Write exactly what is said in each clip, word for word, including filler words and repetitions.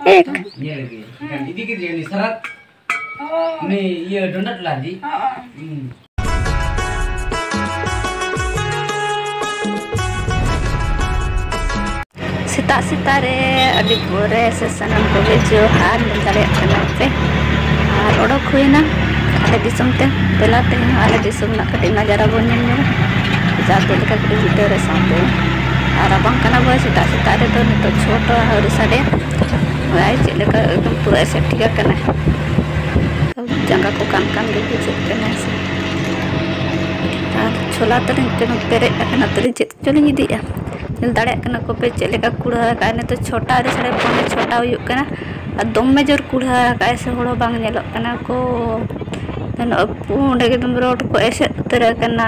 ᱮᱠ᱾ ᱧᱮᱞ ᱜᱮ᱾ ᱤᱫᱤ ᱠᱮᱫᱮᱭᱟ ᱩᱱᱤ ᱥᱟᱨᱟᱛ᱾ ᱦᱳᱭ᱾ ᱩᱱᱤ ᱤᱭᱟᱹ ᱰᱚᱸᱰᱟ ᱴᱚᱞᱟ ᱨᱤᱱᱤᱡ᱾ ᱦᱳᱭ᱾ ᱦᱩᱸ᱾ ᱥᱮᱛᱟᱜ ᱥᱮᱛᱟᱜ ᱨᱮ ᱟᱹᱰᱤ ᱵᱷᱳᱨ ᱨᱮ ᱥᱮ ᱥᱟᱱᱟᱢ ᱠᱚᱜᱮ ᱡᱚᱦᱟᱨ ᱢᱮᱱ ᱫᱟᱲᱮᱭᱟᱜ ᱠᱟᱱᱟ ᱯᱮ᱾ ᱟᱨ ᱚᱰᱚᱠ ᱦᱩᱭᱱᱟ ᱟᱞᱮ ᱫᱤᱥᱚᱢ ᱛᱮ᱾ ᱫᱮᱞᱟ ᱛᱮᱦᱮᱧ ᱦᱚᱸ ᱟᱞᱮ ᱫᱤᱥᱚᱢ ᱨᱮᱱᱟᱜ ᱠᱟᱹᱴᱤᱡ ᱱᱟᱡᱟᱨᱟ ᱵᱚᱱ ᱧᱮᱞ ᱧᱚᱜᱟ᱾ ᱡᱟᱦᱟᱸ ᱪᱮᱫ ᱞᱮᱠᱟ ᱠᱟᱹᱴᱤᱡ ᱵᱷᱤᱛᱟᱹᱨ ᱨᱮ ᱥᱟᱶᱛᱮ ᱟᱨ ᱨᱟᱵᱟᱝ ᱠᱟᱱᱟ ᱵᱚᱭ, ᱥᱮᱛᱟᱜ ᱥᱮᱛᱟᱜ ᱨᱮᱫᱚ ᱱᱤᱛᱚᱜ ᱪᱷᱚᱴᱟ ᱟᱹᱣᱨᱤ ᱥᱟᱰᱮᱭᱟ᱾ ᱵᱟᱭ ᱪᱮᱫ ᱞᱮᱠᱟ ᱮᱠᱫᱚᱢ ᱯᱩᱨᱟᱹ ᱮᱥᱮᱫ ᱴᱷᱤᱠ ᱟᱠᱟᱱᱟ᱾ ᱡᱟᱸᱜᱟ ᱠᱚ ᱠᱟᱱ ᱠᱟᱱ ᱜᱮ ᱵᱩᱡᱷᱟᱹᱜ ᱠᱟᱱᱟ ᱥᱮ᱾ ᱟᱨ ᱪᱷᱳᱞᱟ ᱛᱟᱹᱞᱤᱧ ᱮᱠᱫᱚᱢ ᱯᱮᱨᱮᱡ ᱟᱠᱟᱱᱟ ᱛᱟᱹᱞᱤᱧ, ᱪᱮᱫ ᱪᱚᱞᱤᱧ ᱤᱫᱤᱭᱮᱫᱼᱟ᱾ ᱧᱮᱞ ᱫᱟᱲᱮᱭᱟᱜ ᱠᱟᱱᱟ ᱠᱚ ᱯᱮ ᱪᱮᱫ ᱞᱮᱠᱟ ᱠᱩᱲᱦᱟᱹ ᱟᱠᱟᱫᱼᱟ᱾ ᱱᱤᱛᱚᱜ ᱪᱷᱚᱴᱟ ᱟᱹᱣᱨᱤ ᱥᱟᱲᱮ ᱯᱚᱱᱮ ᱪᱷᱚᱴᱟ ᱦᱩᱭᱩᱜ ᱠᱟᱱᱟ ᱟᱨ ᱫᱚᱢᱮ ᱡᱳᱨ ᱠᱩᱲᱦᱟᱹ ᱟᱠᱟᱫᱼᱟᱭ ᱥᱮ, ᱦᱚᱲ ᱦᱚᱸ ᱵᱟᱝ ᱧᱮᱞᱚᱜ ᱠᱟᱱᱟ ᱠᱚ᱾ ᱱᱚᱜᱼᱚᱭ ᱯᱩᱸᱰ ᱮᱠᱫᱚᱢ ᱨᱳᱰ ᱠᱚ ᱮᱥᱮᱫ ᱩᱛᱟᱹᱨ ᱟᱠᱟᱱᱟ᱾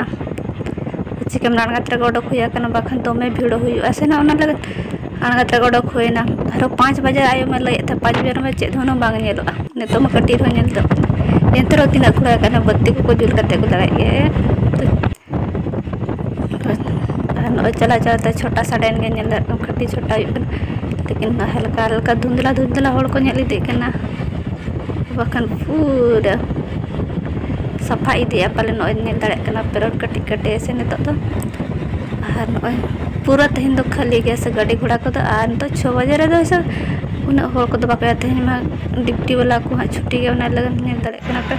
ᱪᱤᱠᱟᱹᱢ ᱟᱬᱜᱟᱛ ᱨᱮᱜᱮ ᱚᱰᱚᱠ ᱦᱩᱭ ᱟᱠᱟᱱᱟ, ᱵᱟᱠᱷᱟᱱ ᱫᱚᱢᱮ ᱵᱷᱤᱲ ᱦᱩᱭᱩᱜᱼᱟ ᱥᱮ ᱱᱟᱜ, ᱚᱱᱟ ᱞᱟᱹᱜᱤᱫ ᱟᱬᱜᱟᱛ ᱨᱮᱜᱮ ᱚᱰᱚᱠ ᱦᱩᱭᱱᱟ᱾ ᱟᱨᱦᱚᱸ ᱯᱟᱸᱪ ᱵᱟᱡᱮ ᱟᱭᱳ ᱢᱟ ᱞᱟᱹᱭᱮᱫ ᱛᱟᱦᱮᱸᱫ, ᱯᱟᱸᱪ ᱵᱟᱡᱮ ᱨᱮᱢᱟ ᱪᱮᱫ ᱦᱚᱸ ᱵᱟᱝ ᱧᱮᱞᱚᱜᱼᱟ᱾ ᱱᱤᱛᱚᱜ ᱢᱟ ᱠᱟᱹᱴᱤᱡ ᱨᱮᱦᱚᱸ ᱧᱮᱞ ᱫᱚ, ᱮᱱᱛᱮ ᱨᱮᱦᱚᱸ ᱛᱤᱱᱟᱹᱜ ᱠᱩᱲᱟᱹ ᱟᱠᱟᱱᱟ, ᱵᱟᱹᱛᱤ ᱠᱚᱠᱚ ᱡᱩᱞ ᱠᱟᱛᱮ ᱠᱚ ᱫᱟᱲᱮᱭᱟᱜ ᱜᱮᱭᱟ᱾ ᱟᱨ ᱱᱚᱜᱼᱚᱭ ᱪᱟᱞᱟᱣ ᱪᱟᱞᱟᱣ ᱛᱮ ᱪᱷᱚᱴᱟ ᱥᱟᱰᱮᱭᱮᱱ ᱜᱮ, ᱧᱮᱞ ᱫᱟᱲᱮᱭᱟᱜ ᱠᱟᱱᱟ ᱠᱟᱹᱴᱤᱡ ᱪᱷᱚᱴᱟ ᱦᱩᱭᱩᱜ ᱠᱟᱱᱟ, ᱞᱮᱠᱤᱱ ᱦᱟᱞᱠᱟ ᱦᱟᱞᱠᱟ ᱫᱷᱩᱱᱫᱽᱞᱟ ᱫᱷᱩᱱᱫᱽᱞᱟ ᱦᱚᱲ ᱠᱚ ᱧᱮᱞ ᱤᱫᱤᱜ ᱠᱟᱱᱟ᱾ ᱵᱟᱠᱷᱟᱱ ᱯᱩᱨᱟᱹ ᱥᱟᱯᱷᱟ ᱤᱫᱤᱜᱼᱟ ᱯᱟᱞᱮ᱾ ᱱᱚᱜᱼᱚᱭ ᱧᱮᱞ ᱫᱟᱲᱮᱭᱟᱜ ᱠᱟᱱᱟ ᱯᱮ ᱨᱳᱰ ᱠᱟᱹᱴᱤᱡ ᱠᱟᱹᱴᱤᱡ ᱥᱮ ᱱᱤᱛᱚᱜ ᱫᱚ᱾ ᱟᱨ ᱱᱚᱜᱼᱚᱭ ᱯᱩᱨᱟᱹ ᱛᱮᱦᱮᱧ ᱫᱚ ᱠᱷᱟᱹᱞᱤ ᱜᱮᱭᱟ ᱥᱮ ᱜᱟᱹᱰᱤ ᱜᱷᱚᱲᱟ ᱠᱚᱫᱚ᱾ ᱟᱨ ᱱᱤᱛᱚᱜ ᱪᱷᱚ ᱵᱟᱡᱮ ᱨᱮᱫᱚ ᱥᱮ ᱩᱱᱟᱹᱜ ᱦᱚᱲ ᱠᱚᱫᱚ ᱵᱟᱠᱚ ᱭᱟ᱾ ᱛᱮᱦᱮᱧ ᱢᱟ ᱰᱤᱯᱴᱤ ᱵᱟᱞᱟ ᱠᱚ ᱦᱟᱸᱜ ᱪᱷᱩᱴᱤ ᱜᱮᱭᱟ, ᱚᱱᱟ ᱞᱟᱹᱜᱤᱫ ᱧᱮᱞ ᱫᱟᱲᱮᱭᱟᱜ ᱠᱟᱱᱟ ᱯᱮ᱾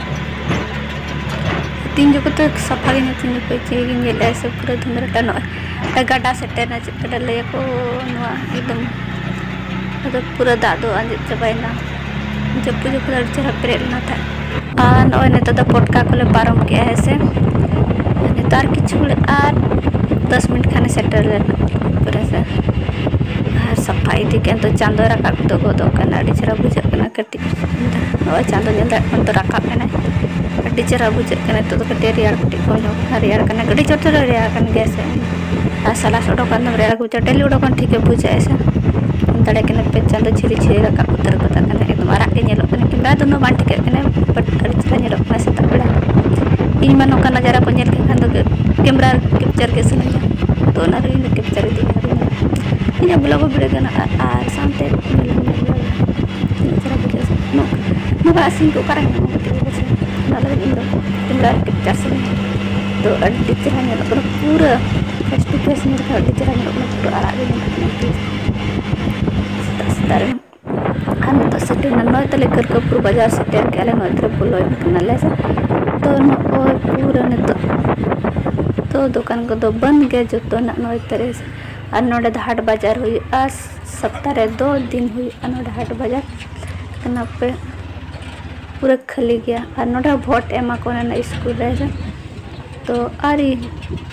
ᱛᱤᱱ ᱡᱚᱠᱷᱚᱱ ᱛᱚ ᱥᱟᱯᱷᱟ ᱜᱮ ᱧᱮᱞ, ᱛᱤᱱ ᱡᱚᱠᱷᱚᱱ ᱪᱮᱫ ᱜᱮ ᱧᱮᱞᱮᱫᱼᱟ ᱥᱮ ᱯᱩᱨᱟᱹ ᱫᱷᱩᱸᱫᱽᱨᱟᱹ ᱴᱟ᱾ ᱱᱚᱜᱼᱚᱭ ᱜᱟᱰᱟ ᱥᱮᱴᱮᱨ ᱮᱱᱟ, ᱪᱮᱫ ᱜᱟᱰᱟ ᱞᱟᱹᱭᱟᱠᱚ ᱱᱚᱣᱟ ᱮᱠᱫᱚᱢ, ᱟᱫᱚ ᱯᱩᱨᱟᱹ ᱫᱟᱜ ᱫᱚ ᱟᱸᱡᱮᱫ ᱪᱟᱵᱟᱭᱮᱱᱟ᱾ ᱡᱟᱹᱯᱩᱫ ᱡᱚᱠᱷᱚᱱ ᱟᱹᱰᱤ ᱪᱮᱦᱨᱟ ᱯᱮᱨᱮᱡ ᱞᱮᱱᱟ ᱛᱟᱦᱮᱸᱫ᱾ ᱟᱨ ᱱᱚᱜᱼᱚᱭ ᱱᱤᱛᱚᱜ ᱫᱚ ᱯᱚᱴᱠᱟ ᱠᱚᱞᱮ ᱯᱟᱨᱚᱢ ᱠᱮᱜᱼᱟ, ᱦᱮᱸ ᱥᱮ᱾ ᱱᱤᱛᱚᱜ ᱟᱨ ᱠᱤᱪᱷᱩ ᱜᱷᱟᱹᱲᱤᱡ, ᱟᱨ ᱫᱚᱥ ᱢᱤᱱᱤᱴ ᱠᱷᱟᱱᱮ ᱥᱮᱴᱮᱨ ᱞᱮᱱᱟ ᱯᱩᱨᱟᱹ ᱥᱮ᱾ ᱟᱨ ᱥᱟᱯᱷᱟ ᱤᱫᱤ ᱠᱮᱜᱼᱟ, ᱱᱤᱛᱚᱜ ᱪᱟᱸᱫᱚᱭ ᱨᱟᱠᱟᱵ ᱩᱛᱟᱹᱨ ᱜᱚᱫᱚᱜ ᱠᱟᱱᱟ, ᱟᱹᱰᱤ ᱪᱮᱦᱨᱟ ᱵᱩᱡᱷᱟᱹᱜ ᱠᱟᱱᱟ ᱠᱟᱹᱴᱤᱡ᱾ ᱱᱚᱜᱼᱚᱭ ᱪᱟᱸᱫᱚ ᱧᱮᱞ ᱫᱟᱲᱮᱭᱟᱜ ᱠᱟᱱᱟ, ᱱᱤᱛᱚᱜ ᱨᱟᱠᱟᱵ ᱮᱱᱟᱭ, ᱟᱹᱰᱤ ᱪᱮᱦᱨᱟ ᱵᱩᱡᱷᱟᱹᱜ ᱠᱟᱱᱟ᱾ ᱱᱤᱛᱚᱜ ᱫᱚ ᱠᱟᱹᱴᱤᱡ ᱨᱮᱭᱟᱲ ᱠᱟᱹᱴᱤᱡ ᱠᱚᱢ ᱧᱚᱜ ᱠᱟᱱᱟ, ᱨᱮᱭᱟᱲ ᱠᱟᱱᱟ, ᱜᱟᱹᱰᱤ ᱪᱚᱴ ᱨᱮ ᱨᱮᱭᱟᱲ ᱠᱟᱱ ᱜᱮᱭᱟ ᱥᱮ᱾ ᱟᱨ ᱥᱟᱞᱟᱥ ᱚᱰᱚᱠ ᱠᱷᱟᱱ ᱫᱚ ᱨᱮᱭᱟᱲ ᱜᱮ ᱵᱩᱡᱷᱟᱹᱜᱼᱟ, ᱰᱮᱞᱤ ᱚᱰᱚᱠ ᱠᱷᱟᱱ ᱴᱷᱤᱠ ᱜᱮ ᱵᱩᱡᱷᱟᱹᱜᱼᱟ ᱥᱮ᱾ ᱧᱮᱞ ᱫᱟᱲᱮᱭᱟᱜ ᱠᱟᱱᱟ ᱯᱮ, ᱪᱟᱸᱫᱚ ᱡᱷᱤᱨᱤ ᱡᱷᱤᱨᱤ ᱨᱟᱠᱟᱵ ᱩᱛᱟᱹᱨ ᱠᱟᱛᱟ ᱠᱟᱱᱟ, ᱮᱠᱫᱚᱢ ᱟᱨᱟᱜ ᱜᱮ ᱧᱮᱞᱚᱜ ᱠᱟᱱᱟ᱾ ᱠᱮᱢᱨᱟ ᱫᱚ ᱩᱱᱟᱹᱜ ᱵᱟᱝ ᱴᱷᱤᱠᱟᱹᱜ ᱠᱟᱱᱟ, but ᱟᱹᱰᱤ ᱪᱮᱦᱨᱟ ᱧᱮᱞᱚᱜ ᱠᱟᱱᱟ ᱥᱮᱛᱟᱜ ᱵᱮᱲᱟ᱾ ᱤᱧ ᱢᱟ ᱱᱚᱝᱠᱟ ᱱᱟᱡᱟᱨᱟ ᱠᱚ ᱧᱮᱞ ᱠᱮᱫ ᱠᱷᱟᱱ ᱫᱚ ᱠᱮᱢᱨᱟ capture ᱜᱮ ᱥᱟᱱᱟᱧᱟ, ᱛᱚ ᱚᱱᱟ ᱨᱮ ᱤᱧ ᱫᱚ capture ᱤᱫᱤᱧ ᱟᱹᱰᱤ ᱢᱚᱡᱽ᱾ ᱤᱧᱟᱹᱜ vlog ᱦᱚᱸ video ᱜᱟᱱᱚᱜᱼᱟ ᱟᱨ ᱥᱟᱶᱛᱮ ᱧᱮᱞ ᱦᱚᱸ ᱧᱮᱞ ᱜᱟᱱᱚᱜᱼᱟ᱾ ᱵᱟ ᱥᱤᱧ ᱠᱚ ᱚᱠᱟᱨᱮ ᱢᱮᱱᱟᱜᱼᱟ? ᱠᱟᱹᱴᱤᱡ ᱵᱚ ᱵᱩᱡᱷᱟᱹᱣᱟ᱾ ᱚᱱᱟ ᱞᱟᱹᱜᱤᱫ ᱤᱧ ᱫᱚ ᱠᱮᱢᱨᱟ ᱨᱮ ᱠᱮᱯᱪᱟᱨ ᱥᱟᱱᱟᱧᱟ᱾ ᱛᱚ ᱟᱹᱰᱤ ᱪᱮᱦᱨᱟ ᱧᱮᱞᱚᱜ ᱠᱟᱱᱟ, ᱯᱩᱨᱟᱹ face to face ᱧᱮᱞ ᱞᱮᱠᱷᱟᱱ ᱟᱹᱰᱤ ᱪᱮᱦᱨᱟ ᱧᱮᱞᱚᱜ ᱠᱟᱱᱟ, ᱯᱩᱨᱟᱹ ᱟᱨᱟᱜ ᱜᱮ ᱧᱮᱞᱚᱜ ᱠᱟᱱᱟ᱾ ᱥᱮᱛᱟᱜ ᱥᱮᱛᱟᱜ ᱨᱮ ᱟᱨ ᱱᱤᱛᱚᱜ ᱥᱮᱴᱮᱨ ᱮᱱᱟ ᱱᱚᱭ ᱛᱟᱞᱮ ᱠᱟᱹᱨᱠᱟᱹᱯᱩᱨ ᱵᱟᱡᱟᱨ ᱥᱮᱴᱮᱨ ᱠᱮᱜᱼᱟ ᱞᱮ, ᱱᱚᱭ ᱛᱟᱞᱮ ᱵᱚᱞᱚᱭᱮᱱ ᱠᱟᱱᱟᱞᱮ᱾ ᱛᱚ ᱱᱚᱜᱼᱚᱭ ᱯᱩᱨᱟᱹ ᱱᱤᱛᱚᱜ ᱛᱚ ᱫᱚᱠᱟᱱ ᱠᱚᱫᱚ ᱵᱚᱱᱫ ᱜᱮᱭᱟ ᱡᱚᱛᱚᱱᱟᱜ ᱱᱚᱭ ᱛᱟᱨᱤᱠᱷ᱾ ᱟᱨ ᱱᱚᱰᱮ ᱫᱚ ᱦᱟᱴ ᱵᱟᱡᱟᱨ ᱦᱩᱭᱩᱜᱼᱟ, ᱥᱚᱯᱛᱟ ᱨᱮ ᱫᱚ ᱫᱤᱱ ᱦᱩᱭᱩᱜᱼᱟ ᱱᱚᱰᱮ ᱦᱟᱴ ᱵᱟᱡᱟᱨ᱾ ᱠᱟᱱᱟ ᱯᱮ ᱯᱩᱨᱟᱹ ᱠᱷᱟᱹᱞᱤ ᱜᱮᱭᱟ᱾ ᱟᱨ ᱱᱚᱰᱮ ᱦᱚᱸ ᱵᱷᱳᱴ ᱮᱢᱟ ᱠᱚ ᱚᱱᱟ ᱥᱠᱩᱞ ᱨᱮ᱾ ᱛᱚ ᱟᱹᱣᱨᱤ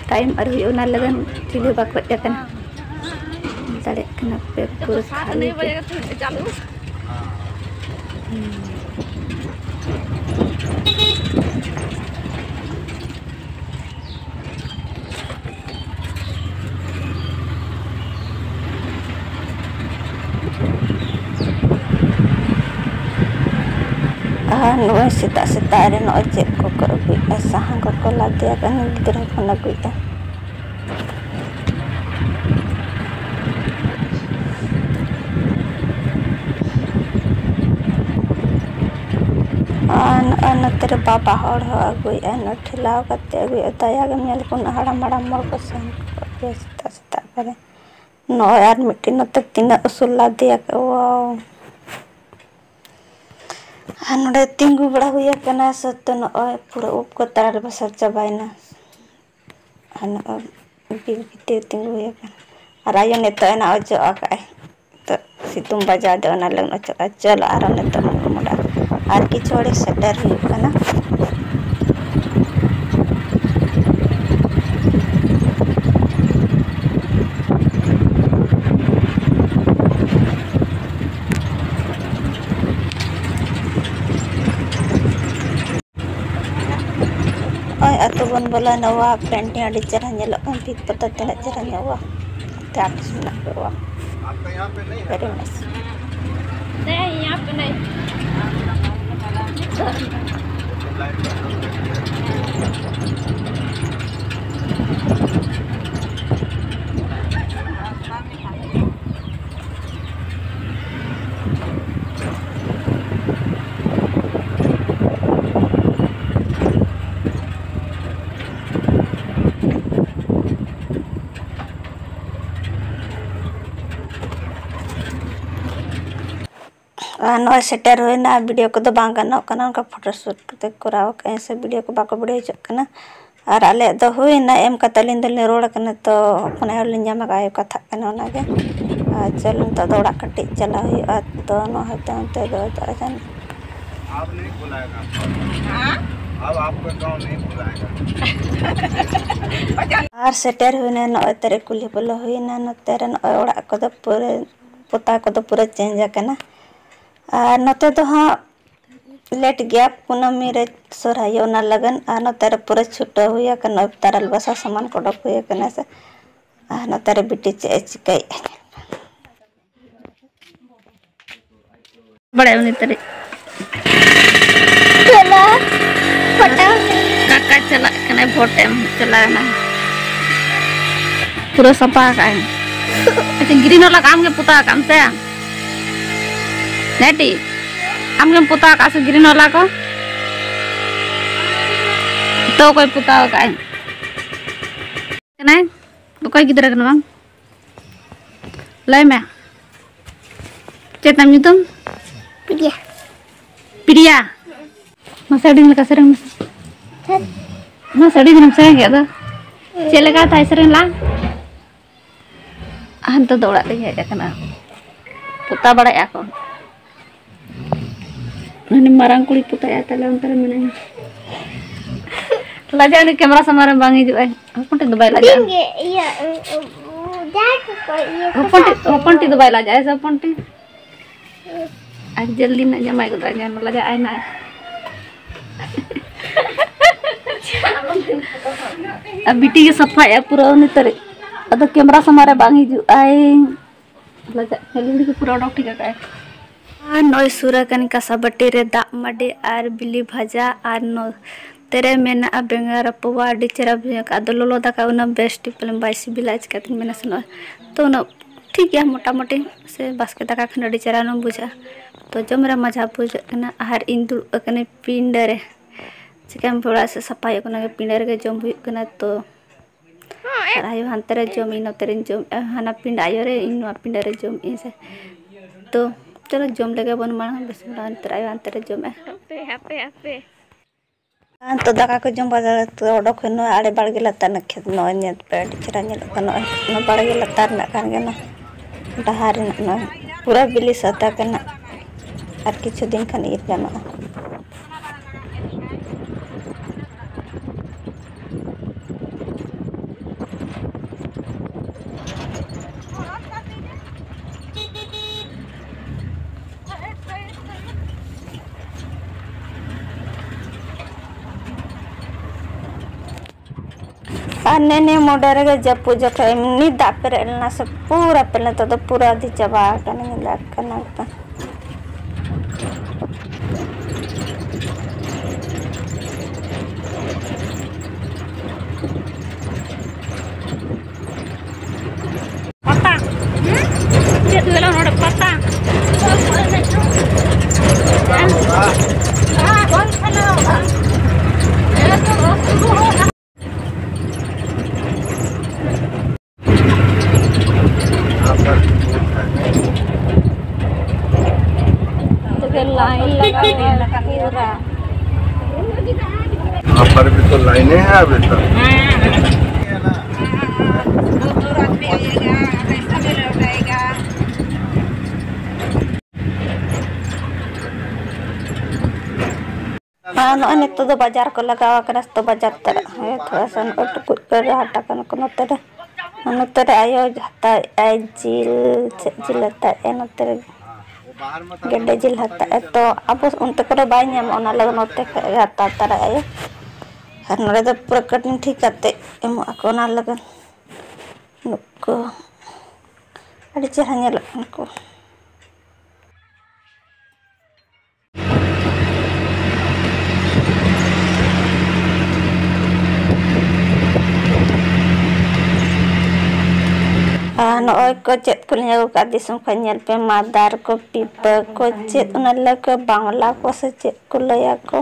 ᱴᱟᱭᱤᱢ ᱟᱹᱣᱨᱤ ᱦᱩᱭᱩᱜᱼᱟ, ᱚᱱᱟ ᱞᱟᱹᱜᱤᱫ ᱪᱤᱞᱤ ᱦᱚᱸ ᱵᱟᱠᱚ ᱦᱮᱡ ᱟᱠᱟᱱᱟ᱾ ᱫᱟᱲᱮᱭᱟᱜ ᱠᱟᱱᱟ ᱯᱮ ᱯᱩᱨᱟᱹ ᱠᱷᱟᱹᱞᱤ ᱜᱮ᱾ ᱟᱨ ᱱᱚᱜᱼᱚᱭ ᱥᱮᱛᱟᱜ ᱥᱮᱛᱟᱜ ᱨᱮ ᱱᱚᱜᱼᱚᱭ ᱪᱮᱫ ᱠᱚᱠᱚ ᱟᱹᱜᱩᱭᱮᱫᱼᱟ, ᱥᱟᱦᱟᱱ ᱠᱚᱠᱚ ᱞᱟᱫᱮᱭᱟ ᱠᱟᱱᱟ, ᱜᱤᱫᱽᱨᱟᱹ ᱦᱚᱯᱚᱱ ᱟᱹᱜᱩᱭᱮᱫᱼᱟ᱾ ᱟᱨ ᱱᱚᱜᱼᱚᱭ ᱱᱚᱛᱮ ᱨᱮ ᱵᱟᱵᱟ ᱦᱚᱲ ᱦᱚᱸ ᱟᱹᱜᱩᱭᱮᱫᱼᱟ, ᱱᱚᱜᱼᱚᱭ ᱴᱷᱮᱞᱟᱣ ᱠᱟᱛᱮ ᱟᱹᱜᱩᱭᱮᱫᱼᱟ᱾ ᱫᱟᱭᱟ ᱜᱮᱢ ᱧᱮᱞ ᱠᱚ, ᱩᱱᱟᱹᱜ ᱦᱟᱲᱟᱢ ᱦᱟᱲᱟᱢ ᱦᱚᱲ ᱠᱚ ᱥᱟᱦᱟᱱ ᱠᱚᱠᱚ ᱟᱹᱜᱩᱭᱟ ᱥᱮᱛᱟᱜ ᱥᱮᱛᱟᱜ ᱠᱚᱨᱮ᱾ ᱱᱚᱜᱼᱚᱭ ᱟᱨ ᱢᱤᱫᱴᱤᱡ ᱱᱚᱛᱮ ᱛᱤᱱᱟᱹᱜ ᱩᱥᱩᱞ ᱞᱟᱫᱮᱭᱟ ᱠᱚ, wow᱾ ᱟᱨ ᱱᱚᱰᱮ ᱛᱤᱸᱜᱩ ᱵᱟᱲᱟ ᱦᱩᱭ ᱟᱠᱟᱱᱟ ᱥᱚᱛᱛᱚ, ᱱᱚᱜᱼᱚᱭ ᱯᱩᱨᱟᱹ ᱩᱵ ᱠᱚ ᱛᱟᱲᱟᱨ ᱵᱟᱥᱟᱨ ᱪᱟᱵᱟᱭᱮᱱᱟ᱾ ᱟᱨ ᱱᱚᱜᱼᱚᱭ ᱵᱤᱨ ᱵᱷᱤᱛᱤᱨ ᱛᱤᱸᱜᱩ ᱦᱩᱭ ᱟᱠᱟᱱᱟ᱾ ᱟᱨ ᱟᱭᱳ ᱱᱤᱛᱚᱜ ᱮᱱᱟ ᱚᱪᱚᱜ ᱟᱠᱟᱫᱼᱟᱭ, ᱱᱤᱛᱚᱜ ᱥᱤᱛᱩᱝ ᱵᱟᱡᱟᱣ ᱫᱚ ᱚᱱᱟ ᱞᱟᱹᱜᱤᱫ ᱚᱪᱚᱜ ᱟᱭ᱾ ᱪᱚᱞᱚ ᱟᱨᱚ ᱱᱤᱛᱚᱜ ᱢᱚᱰᱟ ᱟᱨ ᱠᱤᱪᱷᱩ ᱦᱚᱲ ᱥᱮᱴᱮᱨ ᱦᱩᱭᱩᱜ ᱠᱟᱱᱟ᱾ ᱱᱚᱜᱼᱚᱭ ᱟᱹᱛᱩ ᱵᱚᱱ ᱵᱚᱞᱚᱭᱮᱱᱟ᱾ ᱣᱟ, painting ᱟᱹᱰᱤ ᱪᱮᱦᱨᱟ ᱧᱮᱞᱚᱜ ᱠᱟᱱᱟ᱾ ᱵᱷᱤᱛ ᱯᱚᱛᱟᱣ ᱛᱤᱱᱟᱹᱜ ᱪᱮᱦᱨᱟ ᱧᱮᱞᱚᱜᱼᱟ᱾ ᱛᱮ artist ᱢᱮᱱᱟᱜ ᱠᱚᱣᱟ᱾ Very nice. नहीं, यहाँ पे नहीं। ᱟᱨ ᱱᱚᱜᱼᱚᱭ ᱥᱮᱴᱮᱨ ᱦᱩᱭᱱᱟ, ᱵᱷᱤᱰᱤᱭᱳ ᱠᱚᱫᱚ ᱵᱟᱝ ᱜᱟᱱᱚᱜ ᱠᱟᱱᱟ, ᱚᱱᱠᱟ ᱯᱷᱳᱴᱳ ᱥᱩᱴ ᱠᱚᱛᱮ ᱠᱚᱨᱟᱣ ᱠᱟᱜ ᱟᱹᱧ ᱥᱮ ᱵᱷᱤᱰᱤᱭᱳ ᱠᱚ ᱵᱟᱠᱚ ᱵᱷᱤᱰᱤᱭᱳ ᱦᱚᱪᱚᱜ ᱠᱟᱱᱟ᱾ ᱟᱨ ᱟᱞᱮᱭᱟᱜ ᱫᱚ ᱦᱩᱭᱱᱟ, ᱮᱢ ᱠᱟᱛᱮ ᱟᱹᱞᱤᱧ ᱫᱚᱞᱤᱧ ᱨᱩᱣᱟᱹᱲ ᱠᱟᱱᱟ᱾ ᱛᱚ ᱦᱚᱯᱚᱱ ᱟᱭᱳ ᱞᱤᱧ ᱧᱟᱢ ᱟᱠᱟᱫ, ᱟᱭᱳ ᱠᱟᱛᱷᱟᱜ ᱠᱟᱱᱟ ᱚᱱᱟᱜᱮ᱾ ᱟᱨ ᱪᱚᱞᱚ ᱱᱤᱛᱚᱜ ᱫᱚ ᱚᱲᱟᱜ ᱠᱟᱹᱴᱤᱡ ᱪᱟᱞᱟᱜ ᱦᱩᱭᱩᱜᱼᱟ᱾ ᱛᱚ ᱱᱚᱜᱼᱚᱭ ᱛᱚ ᱚᱱᱛᱮ ᱫᱚ ᱫᱟᱜ ᱡᱟᱹᱱᱤᱡ᱾ आप नहीं बुलाएगा। हाँ? अब आपको गाँव नहीं बुलाएगा। ᱟᱨ ᱥᱮᱴᱮᱨ ᱦᱩᱭᱱᱟ ᱱᱚᱜᱼᱚᱭ ᱛᱟᱨᱮ ᱠᱩᱞᱦᱤ ᱵᱚᱞᱚ ᱦᱩᱭᱱᱟ᱾ ᱱᱚᱛᱮ ᱨᱮ ᱱᱚᱜᱼᱚᱭ ᱚᱲᱟᱜ ᱠᱚᱫᱚ ᱯᱩᱨᱟᱹ ᱯᱚᱛᱟᱣ ᱠᱚᱫᱚ ᱯᱩᱨᱟᱹ ᱪᱮᱧᱡᱽ ᱟᱠᱟᱱᱟ᱾ ᱟᱨ ᱱᱚᱛᱮ ᱫᱚ ᱦᱟᱸᱜ ᱞᱮᱴ ᱜᱮᱭᱟ ᱠᱩᱱᱟᱹᱢᱤ ᱨᱮ ᱥᱚᱨᱦᱟᱭ ᱚᱱᱟ ᱞᱟᱹᱜᱤᱫ᱾ ᱟᱨ ᱱᱚᱛᱮ ᱨᱮ ᱯᱩᱨᱟᱹ ᱪᱷᱩᱴᱟᱹᱣ ᱦᱩᱭ ᱟᱠᱟᱱᱟ, ᱛᱟᱨᱟᱞ ᱵᱟᱥᱟ ᱥᱟᱢᱟᱱ ᱠᱚ ᱚᱰᱚᱠ ᱦᱩᱭ ᱟᱠᱟᱱᱟ ᱥᱮ᱾ ᱟᱨ ᱱᱚᱛᱮ ᱨᱮ ᱵᱤᱴᱤ ᱪᱮᱫ ᱮ ᱪᱤᱠᱟᱹᱭᱮᱫᱼᱟ? ᱵᱟᱲᱟᱭ ᱩᱱᱤ ᱛᱟᱹᱨᱤᱡ᱾ ᱪᱮᱫ ᱞᱟ? ᱯᱷᱳᱴᱳ᱾ ᱠᱟᱠᱟ ᱪᱟᱞᱟᱜ ᱠᱟᱱᱟᱭ, ᱵᱷᱳᱴ ᱮᱢ ᱪᱟᱞᱟᱣ ᱮᱱᱟᱭ᱾ ᱯᱩᱨᱟᱹ ᱥᱟᱯᱷᱟ ᱟᱠᱟᱜᱼᱟᱭ᱾ ᱟᱪᱪᱷᱟ, ᱜᱨᱤᱱ ᱣᱟᱞᱟ ᱠᱚ ᱟᱢ ᱜᱮᱢ ᱯᱚᱛᱟᱣ ᱟᱠᱟᱫ ᱟᱢ ᱥᱮ? ᱱᱮᱴᱤ, ᱟᱢ ᱜᱮᱢ ᱯᱚᱛᱟᱣ ᱟᱠᱟᱫ ᱥᱮ ᱜᱨᱤᱱ ᱣᱟᱞᱟ ᱠᱚ? ᱛᱚ ᱚᱠᱚᱭ ᱯᱚᱛᱟᱣ ᱟᱠᱟᱫᱼᱟᱭ? ᱠᱟᱱᱟᱭ? ᱚᱠᱚᱭ ᱜᱤᱫᱽᱨᱟᱹ ᱠᱟᱱᱟ ᱵᱟᱝ? ᱞᱟᱹᱭ ᱢᱮ, ᱪᱮᱫ ᱛᱟᱢ ᱧᱩᱛᱩᱢ? ᱯᱨᱤᱭᱟ᱾ ᱯᱨᱤᱭᱟ? ᱢᱟᱥᱮ ᱟᱹᱰᱤ ᱞᱮᱠᱟ ᱥᱮᱨᱮᱧ ᱢᱮᱥᱮ᱾ ᱪᱮᱫ? ᱢᱟᱥᱮ ᱟᱹᱰᱤ ᱫᱤᱱᱮᱢ ᱥᱮᱨᱮᱧ ᱠᱮᱫ ᱫᱚ᱾ ᱪᱮᱫ ᱞᱮᱠᱟ ᱛᱟᱭ ᱥᱮᱨᱮᱧ ᱞᱟᱝ? ᱦᱟᱱᱛᱮ ᱫᱚ ᱚᱲᱟᱜ ᱨᱤᱧ ᱦᱮᱡ ᱟᱠᱟᱱᱟ, ᱯᱚᱛᱟ ᱵᱟᱲᱟᱭᱮᱫᱼᱟ ᱠᱚ᱾ ᱩᱱᱤ ᱢᱟᱨᱟᱝ ᱠᱩᱲᱤ ᱯᱚᱛᱟᱭᱟ ᱛᱟᱦᱞᱮ ᱚᱱᱛᱮ ᱨᱮ ᱢᱮᱱᱟᱭᱟ᱾ ᱞᱟᱡᱟᱜ ᱩᱱᱤ ᱠᱮᱢᱮᱨᱟ ᱥᱟᱢᱟᱝ ᱨᱮ ᱵᱟᱝ ᱦᱤᱡᱩᱜᱼᱟᱭ᱾ ᱦᱚᱯᱚᱱ ᱴᱷᱮᱱ ᱫᱚ ᱵᱟᱭ ᱞᱟᱡᱟᱜᱼᱟ᱾ ᱤᱧ ᱜᱮ ᱤᱭᱟᱹ, ᱩ, ᱩ, ᱩ, ᱡᱟᱦᱟᱸᱭ ᱠᱚᱠᱚ ᱤᱭᱟᱹ ᱦᱚᱯᱚᱱ ᱴᱷᱮᱱ, ᱦᱚᱯᱚᱱ ᱴᱷᱮᱱ ᱫᱚ ᱵᱟᱭ ᱞᱟᱡᱟᱜᱼᱟᱭ ᱥᱮ ᱦᱚᱯᱚᱱ ᱴᱷᱮᱱ? ᱟᱨ ᱡᱚᱞᱫᱤ ᱱᱟᱜ ᱡᱟᱢᱟᱭ ᱜᱚᱫᱚᱜᱼᱟᱭ, ᱧᱮᱞ ᱢᱮ, ᱞᱟᱡᱟᱜᱼᱟᱭ ᱱᱟᱜ᱾ ᱟᱨ ᱵᱤᱴᱤ ᱜᱮ ᱥᱟᱯᱷᱟᱭᱮᱫᱼᱟ ᱯᱩᱨᱟᱹ ᱩᱱᱤ ᱛᱟᱹᱨᱤᱡ᱾ ᱟᱫᱚ ᱠᱮᱢᱮᱨᱟ ᱥᱟᱢᱟᱝ ᱨᱮ ᱵᱟᱝ ᱦᱤᱡᱩᱜ ᱟᱭ᱾ ᱞᱟᱡᱟᱜ ᱠᱟᱱᱟ, ᱞᱩᱜᱽᱲᱤ ᱠᱚ ᱯᱩᱨᱟᱹ ᱚᱰᱚᱠ ᱴᱷᱤᱠ ᱟᱠᱟᱫ ᱟᱭ᱾ ᱟᱨ ᱱᱚᱜᱼᱚᱭ ᱥᱩᱨ ᱟᱠᱟᱱ ᱠᱟᱸᱥᱟ ᱵᱟᱹᱴᱤ ᱨᱮ ᱫᱟᱜ ᱢᱟᱹᱰᱤ ᱟᱨ ᱵᱤᱞᱤ ᱵᱷᱟᱡᱟ ᱟᱨ ᱱᱚᱛᱮ ᱨᱮ ᱢᱮᱱᱟᱜᱼᱟ ᱵᱮᱸᱜᱟᱲ ᱨᱟᱯᱚᱣᱟ, ᱟᱹᱰᱤ ᱪᱮᱦᱨᱟ ᱵᱩᱡᱷᱟᱹᱜ ᱠᱟᱱᱟ᱾ ᱟᱫᱚ ᱞᱚᱞᱚ ᱫᱟᱠᱟ ᱩᱱᱟᱹᱜ ᱵᱮᱥ ᱴᱷᱤᱠ ᱯᱟᱞᱮᱱ ᱵᱟᱭ ᱥᱤᱵᱤᱞᱟ, ᱪᱤᱠᱟᱹᱛᱤᱧ ᱢᱮᱱᱟ ᱥᱮ ᱱᱚᱜᱼᱚᱭ ᱛᱚ ᱩᱱᱟᱹᱜ ᱴᱷᱤᱠ ᱜᱮᱭᱟ ᱢᱚᱴᱟᱢᱩᱴᱤ, ᱥᱮ ᱵᱟᱥᱠᱮ ᱫᱟᱠᱟ ᱠᱷᱟᱱ ᱟᱹᱰᱤ ᱪᱮᱦᱨᱟ ᱦᱩᱱᱟᱹᱝ ᱵᱩᱡᱷᱟᱹᱜᱼᱟ᱾ ᱛᱚ ᱡᱚᱢ ᱨᱮ ᱢᱚᱡᱟ ᱵᱩᱡᱷᱟᱹᱜ ᱠᱟᱱᱟ᱾ ᱟᱨ ᱤᱧ ᱫᱩᱲᱩᱵ ᱟᱠᱟᱱᱟᱹᱧ ᱯᱤᱸᱰᱟᱹ ᱨᱮ, ᱪᱤᱠᱟᱹᱢ ᱚᱲᱟᱜ ᱥᱮᱫ ᱥᱟᱯᱷᱟ ᱦᱩᱭᱩᱜ ᱠᱟᱱᱟ, ᱯᱤᱸᱰᱟᱹ ᱨᱮᱜᱮ ᱡᱚᱢ ᱦᱩᱭᱩᱜ ᱠᱟᱱᱟ᱾ ᱛᱚ ᱟᱨ ᱟᱭᱳ ᱦᱟᱱᱛᱮ ᱨᱮ ᱡᱚᱢ, ᱤᱧ ᱱᱚᱛᱮ ᱨᱮᱧ ᱡᱚᱢ, ᱦᱟᱱᱟ ᱯᱤᱸᱰᱟᱹ ᱟᱭᱳ ᱨᱮ, ᱤᱧ ᱱᱚᱣᱟ ᱯᱤᱸᱰᱟᱹ ᱨᱮ ᱡᱚᱢ ᱤᱧ ᱥᱮ᱾ ᱛᱚ ᱪᱚᱞᱚ ᱡᱚᱢ ᱞᱮᱜᱮ ᱵᱚᱱ ᱢᱟᱲᱟᱝ, ᱵᱮᱥ ᱢᱟᱲᱟᱝ ᱱᱮᱛᱟᱨ ᱟᱭᱳ ᱦᱟᱱᱛᱮ ᱨᱮ ᱡᱚᱢᱮᱜᱼᱟ᱾ ᱦᱟᱯᱮ, ᱦᱟᱯᱮ, ᱦᱟᱯᱮ᱾ ᱟᱨ ᱱᱤᱛᱚᱜ ᱫᱟᱠᱟ ᱠᱚ ᱡᱚᱢ ᱵᱟᱲᱟ ᱠᱟᱛᱮ ᱚᱰᱚᱠ ᱦᱩᱭᱱᱟ ᱟᱲᱮ ᱵᱟᱲᱜᱮ ᱞᱟᱛᱟᱨ ᱨᱮᱱᱟᱜ ᱠᱷᱮᱛ᱾ ᱱᱚᱜᱼᱚᱭ ᱧᱮᱞ ᱯᱮ, ᱟᱹᱰᱤ ᱪᱮᱦᱨᱟ ᱧᱮᱞᱚᱜ ᱠᱟᱱᱟ᱾ ᱱᱚᱜᱼᱚᱭ ᱱᱚᱣᱟ ᱵᱟᱲᱜᱮ ᱞᱟᱛᱟᱨ ᱨᱮᱱᱟᱜ ᱠᱟᱱ ᱜᱮ, ᱱᱚᱣᱟ ᱰᱟᱦᱟᱨ ᱨᱮᱱᱟᱜ ᱱᱚᱜᱼᱚᱭ ᱯᱩᱨᱟᱹ ᱵᱤᱞᱤ ᱥᱟᱫᱟ ᱠᱟᱱᱟ᱾ ᱟᱨ ᱠᱤᱪᱷᱩ ᱫᱤᱱ ᱠᱷᱟᱱ ᱤᱨ ᱜᱟᱱᱚᱜᱼᱟ᱾ ᱟᱨ ᱱᱮ ᱱᱮ ᱢᱚᱰᱮ ᱨᱮᱜᱮ ᱡᱟᱹᱯᱩᱫ ᱡᱚᱠᱷᱮᱡ ᱮᱢᱱᱤ ᱫᱟᱜ ᱯᱮᱨᱮᱡ ᱞᱮᱱᱟ ᱥᱮ, ᱯᱩᱨᱟᱹ ᱯᱮᱨᱮᱡ, ᱱᱤᱛᱚᱜ ᱫᱚ ᱯᱩᱨᱟᱹ ᱟᱹᱫᱷᱤ ᱪᱟᱵᱟ ᱟᱠᱟᱱᱟ, ᱧᱮᱞᱚᱜ ᱠᱟᱱᱟ ᱮᱠᱫᱚᱢ᱾ ᱯᱟᱛᱟ᱾ ᱦᱮᱸ? ᱪᱮᱫ ᱦᱩᱭᱩᱜᱼᱟ ᱱᱚᱰᱮ ᱯᱟᱛᱟ? ᱛᱚᱵᱮ line ᱞᱟᱜᱟᱣ ᱯᱩᱨᱟ᱾ वहाँ पर भी तो लाइनें हैं अभी तक। ᱟᱨ ᱱᱚᱜᱼᱚᱭ ᱱᱤᱛᱚᱜ ᱫᱚ ᱵᱟᱡᱟᱨ ᱠᱚ ᱞᱟᱜᱟᱣ ᱟᱠᱟᱱᱟ, ᱛᱚ ᱵᱟᱡᱟᱨ ᱛᱟᱨᱟ ᱦᱮᱸ, ᱛᱷᱚᱲᱟ ᱥᱟ ᱱᱚᱜᱼᱚᱭ ᱴᱩᱠᱩᱡ ᱠᱚ ᱦᱟᱴ ᱟᱠᱟᱱᱟ ᱠᱚ ᱱᱚᱛᱮ ᱨᱮ᱾ ᱟᱨ ᱱᱚᱛᱮ ᱨᱮ ᱟᱭᱳ ᱦᱟᱛᱟᱣᱮᱫᱼᱟᱭ ᱡᱤᱞ, ᱪᱮᱫ ᱡᱤᱞ ᱦᱟᱛᱟᱣᱮᱫᱼᱟᱭ ᱱᱚᱛᱮ ᱨᱮ? ᱜᱮᱰᱮ ᱡᱤᱞ ᱦᱟᱛᱟᱣᱮᱫᱼᱟᱭ᱾ ᱛᱚ ᱟᱵᱚ ᱚᱱᱛᱮ ᱠᱚᱨᱮ ᱵᱟᱭ ᱧᱟᱢᱚᱜᱼᱟ, ᱚᱱᱟ ᱞᱟᱹᱜᱤᱫ ᱱᱚᱛᱮ ᱠᱷᱚᱡ ᱜᱮ ᱦᱟᱛᱟᱣ ᱛᱟᱨᱟᱭ ᱟᱭᱳ᱾ ᱟᱨ ᱱᱚᱰᱮ ᱫᱚ ᱯᱩᱨᱟᱹ cutting ᱴᱷᱤᱠ ᱠᱟᱛᱮ ᱮᱢᱚᱜ ᱟᱠᱚ, ᱚᱱᱟ ᱞᱟᱹᱜᱤᱫ ᱱᱩᱠᱩ ᱟᱹᱰᱤ ᱪᱮᱦᱨᱟ ᱧᱮᱞᱚᱜ ᱠᱟᱱᱟ ᱠᱚ᱾ ᱟᱨ ᱱᱚᱜᱼᱚᱭ ᱠᱚ ᱪᱮᱫ ᱠᱚᱞᱤᱧ ᱟᱹᱜᱩ ᱠᱟᱜᱼᱟ ᱫᱤᱥᱚᱢ ᱠᱷᱚᱱ, ᱧᱮᱞ ᱯᱮ, ᱢᱟᱫᱟᱨ ᱠᱚ, ᱯᱤᱯᱟᱹ ᱠᱚ, ᱪᱮᱫ ᱚᱱᱟ ᱞᱟᱹᱣᱠᱟᱹ ᱵᱟᱝᱞᱟ ᱠᱚ ᱥᱮ ᱪᱮᱫ ᱠᱚ ᱞᱟᱹᱭᱟ ᱠᱚ,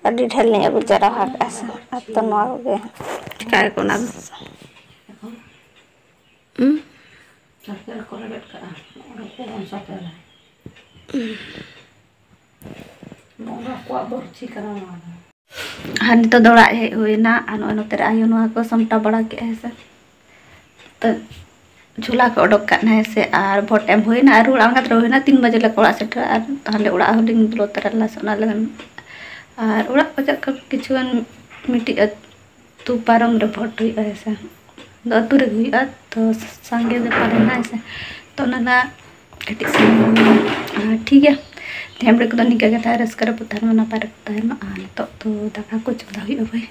ᱟᱹᱰᱤ ᱰᱷᱮᱨ ᱞᱤᱧ ᱟᱹᱜᱩ ᱡᱟᱨᱣᱟ ᱟᱠᱟᱫᱼᱟ ᱥᱮ᱾ ᱟᱨ ᱛᱚ ᱱᱚᱣᱟ ᱠᱚᱜᱮ ᱪᱤᱠᱟᱹᱭᱟᱠᱚ ᱚᱱᱟ ᱫᱚ᱾ ᱦᱩᱸ? ᱥᱟᱨᱠᱮᱞ ᱠᱚ ᱨᱮᱵᱮᱫ ᱠᱟᱜᱼᱟ, ᱚᱸᱰᱮ ᱠᱚ ᱵᱚᱱ ᱥᱟᱯᱷᱟᱭᱟ᱾ ᱵᱚᱸᱜᱟ ᱠᱚᱣᱟᱜ ᱵᱚᱨᱪᱷᱤ ᱠᱟᱱᱟ ᱱᱚᱣᱟ ᱫᱚ᱾ ᱟᱨ ᱱᱤᱛᱚᱜ ᱫᱚ ᱚᱲᱟᱜ ᱦᱮᱡ ᱦᱩᱭᱱᱟ᱾ ᱟᱨ ᱱᱚᱜᱼᱚᱭ ᱱᱚᱛᱮ ᱨᱮ ᱟᱭᱳ ᱱᱚᱣᱟ ᱠᱚ ᱥᱟᱢᱴᱟᱣ ᱵᱟᱲᱟ ᱠᱮᱫᱼᱟᱭ ᱥᱮ᱾ ᱛᱚ ᱡᱷᱚᱞᱟ ᱠᱚ ᱚᱰᱚᱠ ᱠᱟᱜ ᱱᱟᱭ ᱥᱮ, ᱟᱨ ᱵᱷᱳᱴ ᱮᱢ ᱦᱩᱭᱱᱟ, ᱟᱨ ᱨᱩᱣᱟᱹᱲ ᱟᱬᱜᱟᱛ ᱨᱮ ᱦᱩᱭᱱᱟ ᱛᱤᱱ ᱵᱟᱡᱮ ᱞᱮᱠᱟ ᱚᱲᱟᱜ ᱥᱮᱴᱮᱨ᱾ ᱟᱨ ᱛᱟᱦᱞᱮ ᱚᱲᱟᱜ ᱦᱚᱸᱞᱤᱧ ᱵᱚᱞᱚ ᱛᱚᱨᱟ ᱞᱮᱱᱟ ᱥᱮ ᱚᱱᱟ ᱞᱟᱹᱜᱤᱫ᱾ ᱟᱨ ᱚᱲᱟᱜ ᱠᱚ ᱪᱟᱞᱟᱜ ᱠᱟᱱ ᱠᱤᱪᱷᱩ ᱜᱟᱱ ᱢᱤᱫᱴᱤᱡ ᱟᱹᱛᱩ ᱯᱟᱨᱚᱢ ᱨᱮ ᱵᱷᱳᱴ ᱦᱩᱭᱩᱜᱼᱟ ᱦᱮᱸ ᱥᱮ᱾ ᱟᱫᱚ ᱟᱹᱛᱩ ᱨᱮᱜᱮ ᱦᱩᱭᱩᱜᱼᱟ, ᱛᱚ ᱥᱟᱸᱜᱮ ᱫᱚ ᱯᱟᱞᱮᱱ ᱦᱮᱸ ᱥᱮ᱾ ᱛᱚ ᱚᱱᱟ ᱞᱟᱹᱜᱤᱫ ᱠᱟᱹᱴᱤᱡ ᱥᱟᱺᱜᱤᱧ ᱧᱚᱜ ᱜᱮᱭᱟ᱾ ᱟᱨ ᱴᱷᱤᱠ ᱜᱮᱭᱟ, ᱛᱮᱦᱮᱧ ᱵᱮᱲᱟ ᱠᱚᱫᱚ ᱱᱤᱝᱠᱟᱹ ᱜᱮ ᱛᱟᱦᱮᱸ, ᱨᱟᱹᱥᱠᱟᱹ ᱨᱮᱵᱚ ᱛᱟᱦᱮᱱ ᱢᱟ, ᱱᱟᱯᱟᱭ ᱨᱮᱵᱚ ᱛᱟᱦᱮᱱ ᱢᱟ᱾ ᱟᱨ ᱱᱤᱛᱚᱜ ᱫᱚ ᱫᱟᱠᱟ ᱠᱚ ᱪᱚᱸᱫᱟ ᱦᱩᱭᱩᱜᱼᱟ ᱵᱷᱟᱹᱭ᱾